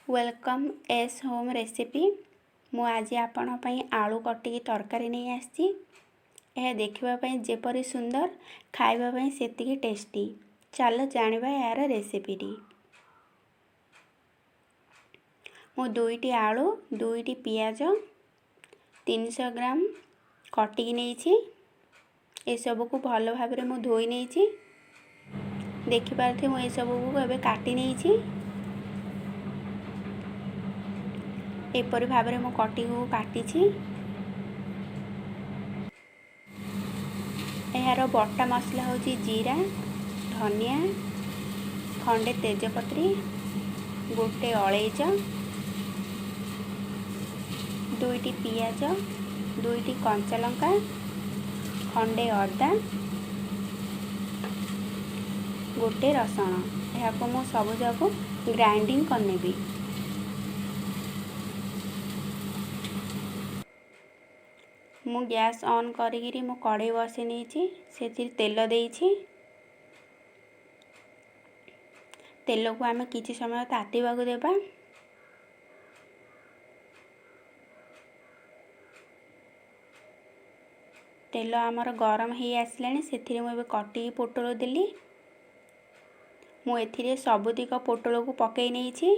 Welcome S home recipe. ମୁଁ ଆଜି ଆପଣଙ୍କ ପାଇଁ ଆଳୁ କଟିକି ତରକାରୀ ନେଇ ଆସିଛି। ଏହା ଦେଖିବା ପାଇଁ ଯେପରି ସୁନ୍ଦର, ଖାଇବା ପାଇଁ ସେତିକି ଟେଷ୍ଟି। ଚାଲ ଜାଣିବା ଏହାର ରେସିପିଟି। ମୁଁ 2ଟି ଆଳୁ, 2ଟି ପିଆଜ, 300 ଗ୍ରାମ କଟିକି ନେଇଛି। ଏସବୁକୁ ଭଲ ଭାବରେ ମୁଁ ଧୋଇ ନେଇଛି। ଦେଖିପାରୁଥିବେ, ମୁଁ ଏସବୁକୁ ଏବେ କାଟି ନେଇଛି। ଏପରି ଭାବରେ ମୁଁ କଟିକୁ କାଟିଛି। ଏହାର ବଟା ମସଲା ହେଉଛି ଜିରା, ଧନିଆ, ଖଣ୍ଡେ ତେଜପତ୍ରୀ, ଗୋଟେ ଅଳେଇଚ, 2ଟି ପିଆଜ, 2ଟି କଞ୍ଚା ଲଙ୍କା, ଖଣ୍ଡେ ଅଦା, ଗୋଟେ ରସୁଣ। ଏହାକୁ ମୁଁ ସବୁଯାକ ଗ୍ରାଇଣ୍ଡିଙ୍ଗ କରିନେବି। ମୁଁ ଗ୍ୟାସ୍ ଅନ୍ କରିକିରି ମୁଁ କଢ଼େଇ ବସେଇ ନେଇଛି। ସେଥିରେ ତେଲ ଦେଇଛି। ତେଲକୁ ଆମେ କିଛି ସମୟ ତାତିବାକୁ ଦେବା। ତେଲ ଆମର ଗରମ ହେଇ ଆସିଲାଣି। ସେଥିରେ ମୁଁ ଏବେ କଟିକି ପୋଟଳ ଦେଲି। ମୁଁ ଏଥିରେ ସବୁତିକ ପୋଟଳକୁ ପକାଇ ନେଇଛି।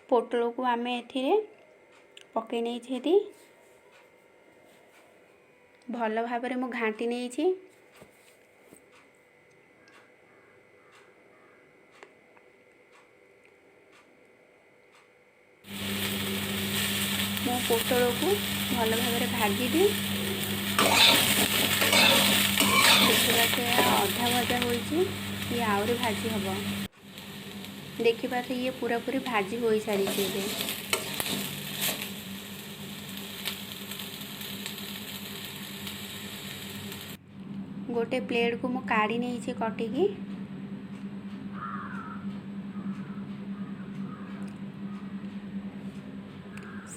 ପୋଟଳକୁ ଆମେ ଏଥିରେ ପକାଇ ନେଇଛି। ଏଠି ଭଲ ଭାବରେ ମୁଁ ଘାଣ୍ଟି ନେଇଛି। ମୁଁ ପୋଟଳକୁ ଭଲ ଭାବରେ ଭାଜିବି। ଦେଖିବାକୁ ଏହା ଅଧା ଭଜା ହୋଇଛି, ଇଏ ଆହୁରି ଭାଜି ହେବ। ଦେଖିପାରୁଥିବେ, ଇଏ ପୁରାପୁରି ଭାଜି ହୋଇସାରିଛି। ଏବେ ଗୋଟେ ପ୍ଲେଟ୍କୁ ମୁଁ କାଢ଼ି ନେଇଛି କଟିକି।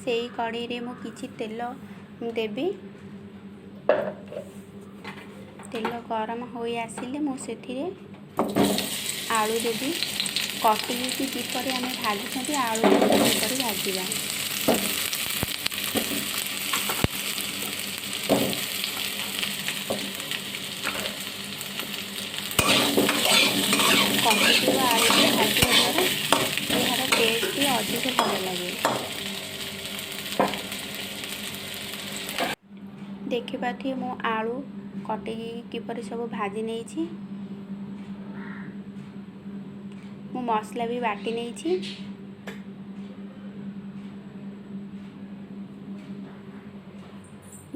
ସେଇ କଢ଼େଇରେ ମୁଁ କିଛି ତେଲ ଦେବି। ତେଲ ଗରମ ହୋଇ ଆସିଲେ ମୁଁ ସେଥିରେ ଆଳୁ ଦେବି। କଟିକି ଯେପରି ଆମେ ଭାଜୁଛନ୍ତି, ଆଳୁ ସେପରି ଭାଜିବା। କଟିଥିବା ଆଳୁକୁ ଭାଜିବା ଦ୍ୱାରା ଏହାର ଟେଷ୍ଟ ଅଧିକ ଭଲ ଲାଗେ। ଦେଖିପାରୁଥିବେ, ମୁଁ ଆଳୁ କଟିକି କିପରି ସବୁ ଭାଜି ନେଇଛି। ମୁଁ ମସଲା ବି ବାଟି ନେଇଛି।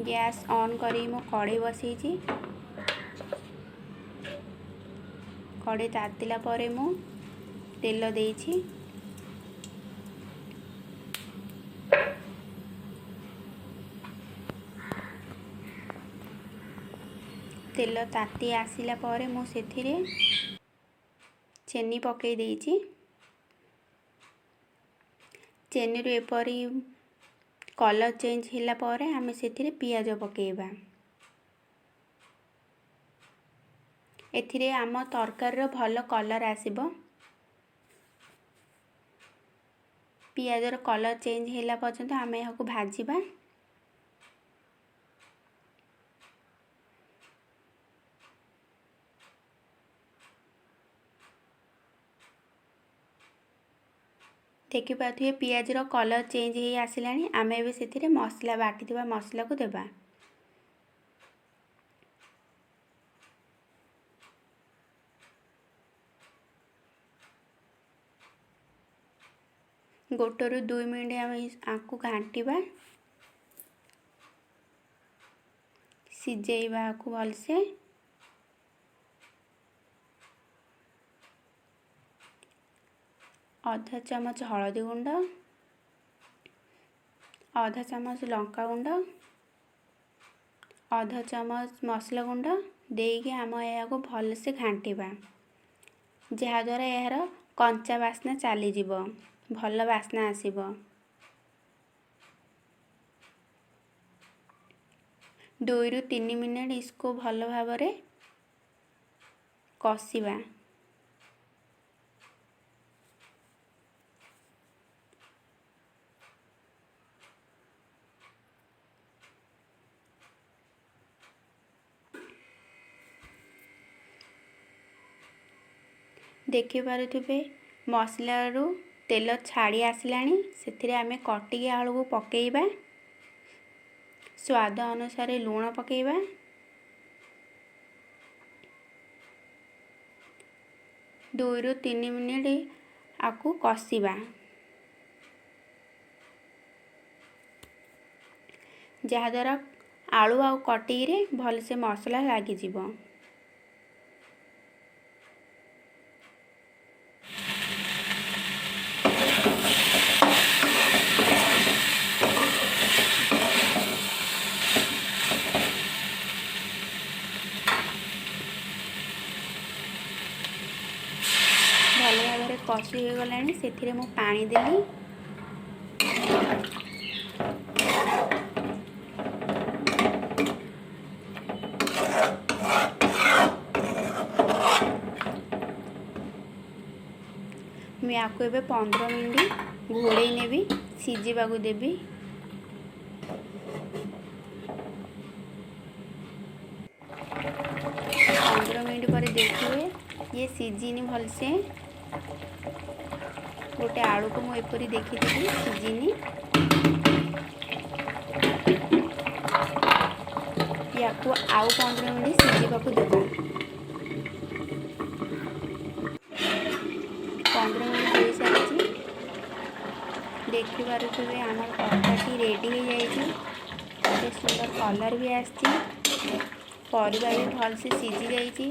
ଗ୍ୟାସ୍ ଅନ୍ କରି ମୁଁ କଢ଼େଇ ବସେଇଛି। କଢ଼େଇ ତାତିଲା ପରେ ମୁଁ ତେଲ ଦେଇଛି। ତେଲ ତାତି ଆସିଲା ପରେ ମୁଁ ସେଥିରେ ଚିନି ପକାଇ ଦେଇଛି। ଚିନିରୁ ଏପରି କଲର୍ ଚେଞ୍ଜ ହେଲା ପରେ ଆମେ ସେଥିରେ ପିଆଜ ପକାଇବା। ଏଥିରେ ଆମ ତରକାରୀର ଭଲ କଲର୍ ଆସିବ। ପିଆଜର କଲର୍ ଚେଞ୍ଜ ହେଲା ପର୍ଯ୍ୟନ୍ତ ଆମେ ଏହାକୁ ଭାଜିବା। ଦେଖିପାରୁଥିବେ, ପିଆଜର କଲର୍ ଚେଞ୍ଜ ହେଇ ଆସିଲାଣି। ଆମେ ଏବେ ସେଥିରେ ମସଲା, ବାଟିଥିବା ମସଲାକୁ ଦେବା। 1ରୁ 2 ମିନିଟ୍ ଆମେ ଆକୁ ଘାଣ୍ଟିବା, ସିଝେଇବା ଆକୁ ଭଲସେ। ଅଧା ଚାମଚ ହଳଦୀ ଗୁଣ୍ଡ, ଅଧା ଚାମଚ ଲଙ୍କା ଗୁଣ୍ଡ, ଅଧା ଚାମଚ ମସଲା ଗୁଣ୍ଡ ଦେଇକି ଆମେ ଏହାକୁ ଭଲସେ ଘାଣ୍ଟିବା, ଯାହାଦ୍ୱାରା ଏହାର କଞ୍ଚା ବାସ୍ନା ଚାଲିଯିବ, ଭଲ ବାସ୍ନା ଆସିବ। 2ରୁ 3 ମିନିଟ୍ ଇସକୁ ଭଲ ଭାବରେ କଷିବା। ଦେଖିପାରୁଥିବେ, ମସଲାରୁ ତେଲ ଛାଡ଼ି ଆସିଲାଣି। ସେଥିରେ ଆମେ କଟିକି ଆଳୁକୁ ପକାଇବା। ସ୍ୱାଦ ଅନୁସାରେ ଲୁଣ ପକାଇବା। 2ରୁ 3 ମିନିଟ୍ ଆକୁ କଷିବା, ଯାହାଦ୍ୱାରା ଆଳୁ ଆଉ କଟିକିରେ ଭଲସେ ମସଲା ଲାଗିଯିବ। ଭଲ ଭାବରେ କଷି ହୋଇଗଲାଣି। ସେଥିରେ ମୁଁ ପାଣି ଦେଲି। ମୁଁ ୟାକୁ ଏବେ 15 ମିନିଟ୍ ଘୋଡ଼େଇ ନେବି, ସିଝିବାକୁ ଦେବି। 15 ମିନିଟ୍ ପରେ ଦେଖିବେ, ଇଏ ସିଝିନି ଭଲସେ। ଗୋଟେ ଆଳୁକୁ ମୁଁ ଏପରି ଦେଖିଥିଲି, ସିଝିନି। ୟାକୁ ଆଉ 15 ମିନିଟ୍ ସିଝିବାକୁ ଦେବା। 15 ମିନିଟ୍ ହୋଇସାରିଛି। ଦେଖିପାରୁଥିବେ, ଆମର ତରକାରୀଟି ରେଡ଼ି ହେଇଯାଇଛି। କେତେ ସୁନ୍ଦର କଲର୍ ବି ଆସିଛି, ପରିବା ବି ଭଲସେ ସିଝି ଯାଇଛି।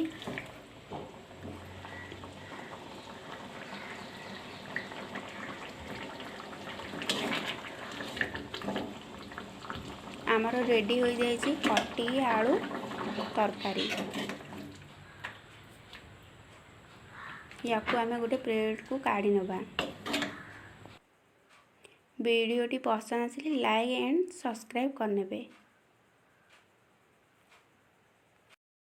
ଆମର ରେଡ଼ି ହୋଇଯାଇଛି କଟି ଆଳୁ ତରକାରୀ। ୟାକୁ ଆମେ ଗୋଟେ ପ୍ଲେଟ୍କୁ କାଢ଼ି ନେବା। ଭିଡ଼ିଓଟି ପସନ୍ଦ ଆସିଲେ ଲାଇକ୍ ଆଣ୍ଡ ସବସ୍କ୍ରାଇବ୍ କରିନେବେ।